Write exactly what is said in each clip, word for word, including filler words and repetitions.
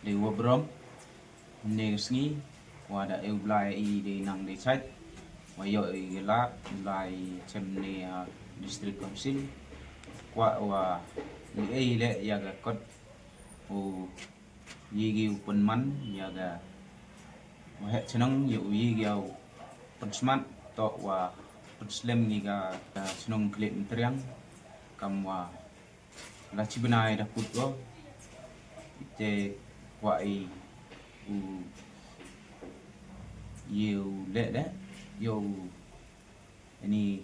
Dei wa brom, ne sngi, wa da eu blai i dei nang dei chait, wa yoh i la, blai chem ne, ah, District Council, kwa wa li ei le ya ka kot, u yi gi u pynman, ya ka, wa heh chnong, ya u yi gi u pynsmat, to wa pynslem ngi ka, ka chnong Khlieh Myntriang, kam wa la chi bnai da put ko, te kwa i u, ye u le le, yoh u, ani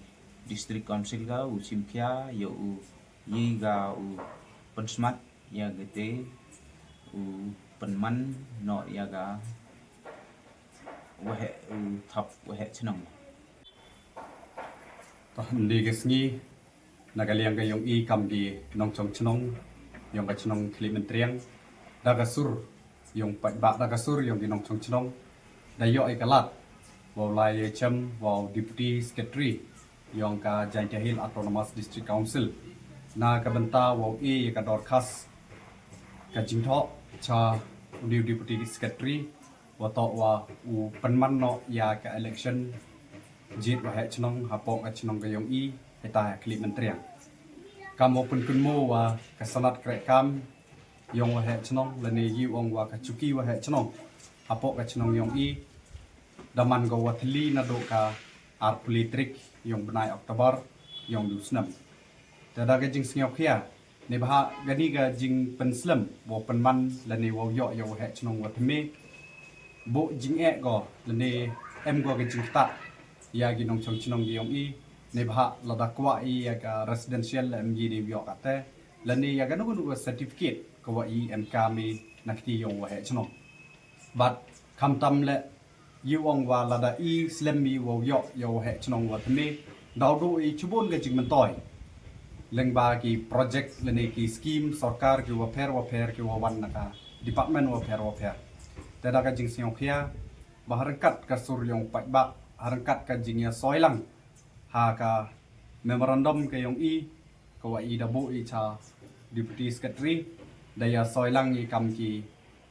District Council ka, u chimkhia, yoh u, ye ka u pynsmat, ya ka te, u pynman, no ya ka, wa heh, u thap, wa heh chnong. Toh, ynne ka sngi, na ka liang ka yong i kam ki nongchong chnong, yong ka chnong Khlieh Myntriang, da ka sur, yong paidbah da ka sur, yong ki nongchong chnong, da yoh i ka lad, wow lai ya chem, wow Deputy Secretary, yong ka Jaintia Hills Autonomous District Council. Na ka bynta wow e ya ka dorkhas, ka jingthoh, cha u Deputy Secretary, wa to wa u pynman no ya ka election jied wa heh chnong, hapoh ka chnong ka yong i, heta Khlieh Myntriang. Kam wa pynkynmo wa ka sanad kreh kam, yong wa heh chnong, lane yi ong wa ka chuki wa heh chnong, hapoh ka chnong yong i, da man ko wa thylli naduh ka arphaw le tarik, yong bnai October, yong du snem. Te da ka jingsngewkhia, ne bha kani ka jingpynslem, wow pynman, lane wow yoh ya wa heh chnong wa thymme. Bo jingeh ko, lane em ko ka jingktah, ya ki nongchong chnong ki yong i, ne bha lada kwah i ya ka residential, em yi ne yoh kate, lane ya ka nu ka nu ka certificate, ka wa i em kam i na kti yong wa heh chnong. But khamtam le, yi ong wa lada i slem i wow yoh ya wa heh chnong wa thymme, daw du i chibun ka jingmyntoi. Lyngba ki project lane ki scheme sorkar ki wa pher wa pher ki wa wan na ka department wa pher wa pher. Te da ka jingsngewkhia, ba ha ryngkat ka sur yong paidbah, ha ryngkat ka jingyasoilang, ha ka memorandum ka yong i, ka wa i da bo i cha Deputy Secretary, da yasoilang i kam ki,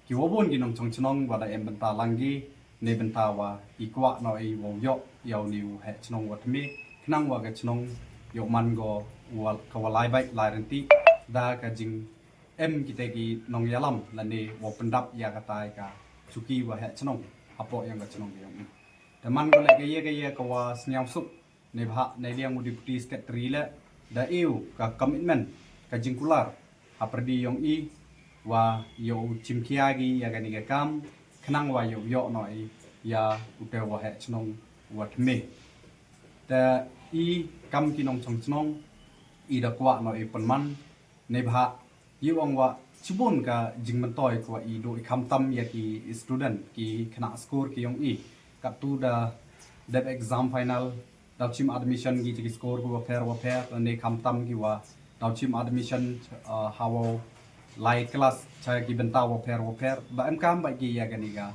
ki wa bun ki nongchong chnong wa da em bynta lang ki, ne bynta wa i kwah no i wow yoh ya u ni u heh chnong wa thymme, khnang wa ka chnong yoh man ko wa, ka wa lai bait lai rynti, da ka jingem kite ki nongyalam, lane wow pyndap ya katai ka chuki wa heh chnong, hapoh yong ka chnong ka yong i. Te man ko le ka ye ka ye ka wa sngewsuk, ne bha, ne liang u Deputy Secretary le, da e u ka commitment, ka jingkular, hapyrdi yong i, wa yow chimkhia ki ya kani ka kam, khnang wa yow yoh no i, ya u te wa heh chnong wa thymme. Te i kam ki nongchong chnong, i da kwah no i pynman, ne bha, yi ong wa chibun ka jingmyntoi ka wa i du i khamtam ya ki student, ki khynnah skur ki yong i. Katu da dep exam final, daw chim admission ki cha ki skur ki wa pher wa pher, ne khamtam ki wa daw chim admission, uh, ha wow lai class cha ki bynta wa pher wa pher. Ba em kam ba ki ya kani ka,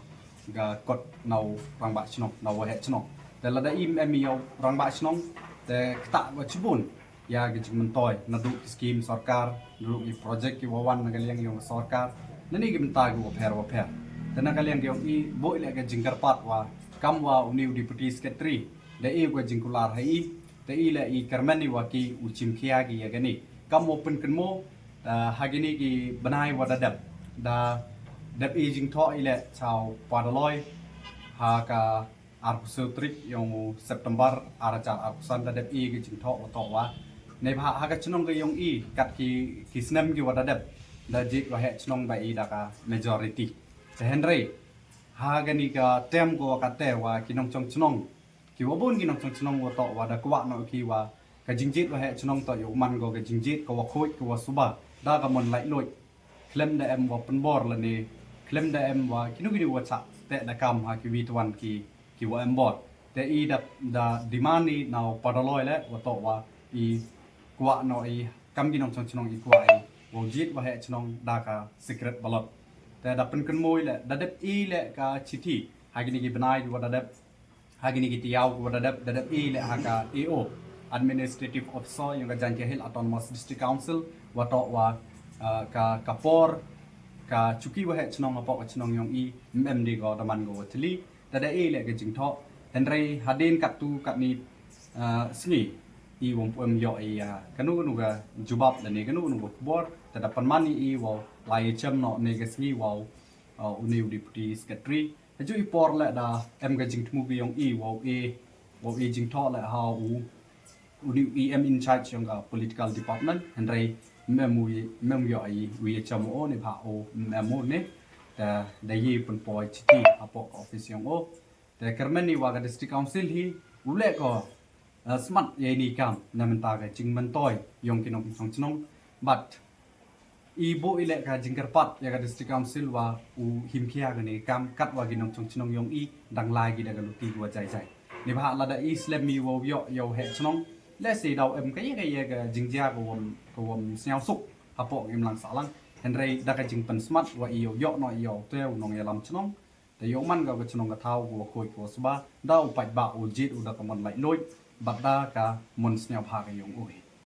ka kot na u rangbah chnong, na wa heh chnong. Te lada im em ya u rangbah chnong, te ktah wa chibun ya ki jingmyntoi, naduh ki scheme sorkar, naduh ki project ki wa wan na ka liang yong sorkar, na ni ki bynta ki wa pher wa pher. Te na ka liang yong i, bo i le ka jingkyrpad wa, kam wa u ni u Deputy Secretary, da e u ka jingkular ha i, te i le i kyrmen i wa ki u chimkhia ki ya kani. Kam wa pynkynmo, ah, ha kini ki bnai wa da dep, da dep i jingthoh i le cha u Padaloi, ha ka arphaw saw tarik yong u September, ar hajar arphaw san da dep i ki jingthoh wa toh wa. Ne bha ha ka chnong ka yong i, kat ki, ki snem ki wa da dep, da jied wa heh chnong ba i da ka majority. Te hynrei, ha kani ka term ko wa kate wa ki nongchong chnong, ki wa bun ki nongchong chnong wa toh wa da kwah no ki wa ka jingjied wa heh chnong toh yow man ko ka jingjied ka wa khuid ka wa suba, da ka mon laitluid. Khlem da em wa pynbor lane, khlem da em wa kino kino wa chah te da kam ha ki wi tuan ki, ki wa em bor. Te i da, da demand i na u Padaloi le, wa toh wa i kwah no i kam ki nongchong chnong i kwah i wow jied wa heh chnong da ka secret ballot. Te da pynkynmo i le, da dep i le ka chithi ha kini ki bnai wa da dep, ha kini ki tiaw ki wa da dep, da dep i le ha ka A O, Administrative Officer yong ka Jaintia Hills Autonomous District Council, wa toh wa, ah, ka, ka por, Ka chuki wa heh chnong hapoh ka chnong yong i, ym em de ko daman ko wa thli. Te da e leh ka jingthoh. Hynrei hadien kattu katni, ah, sngi, i wam pu em yoh i, ah, kanu kanu ka jubab lane kanu kanu ka khubor. Te da pynman i i wow lai chem noh ne ka sngi wow, ah, uni u Deputy Secretary. Haju i por leh da em ka jingthmu ka yong i wow e, wow e jingthoh leh ha u, uni u E M in charge yong ka political department, hynrei ym em u, ym em yoh i u ya chem o ne bha o, ym em u ne. Te da ye pynpoi chithi hapoh ka office yong o. Te kyrmen i wa ka District Council hi u leh ko, eh, smat ya ini i kam na mynta ka jingmyntoi yong ki nongchong chnong. But i buh i leh ka jingkyrpad ya ka District Council wa u him khia kani ka kam, kat wa ki nongchong chnong yong i dang lai ki da ka luti wa jai jai. Neibhah lada i slem i wow yoh yow heh chnong, lehse daw em ka ye ka ye ka jingjia ka wam, ka wam sniawsuk hapoh ka imlang sahlang. Hynrei da ka jingpynsmat wa i yow yoh noh i yow te u nongyalam chnong. Te yow man ka ka chnong ka thaw ka wa khooid ka wa sba, da u paidbah u jied u da ka mon laitluid, bad da ka mon sniawbha ka yong u hi.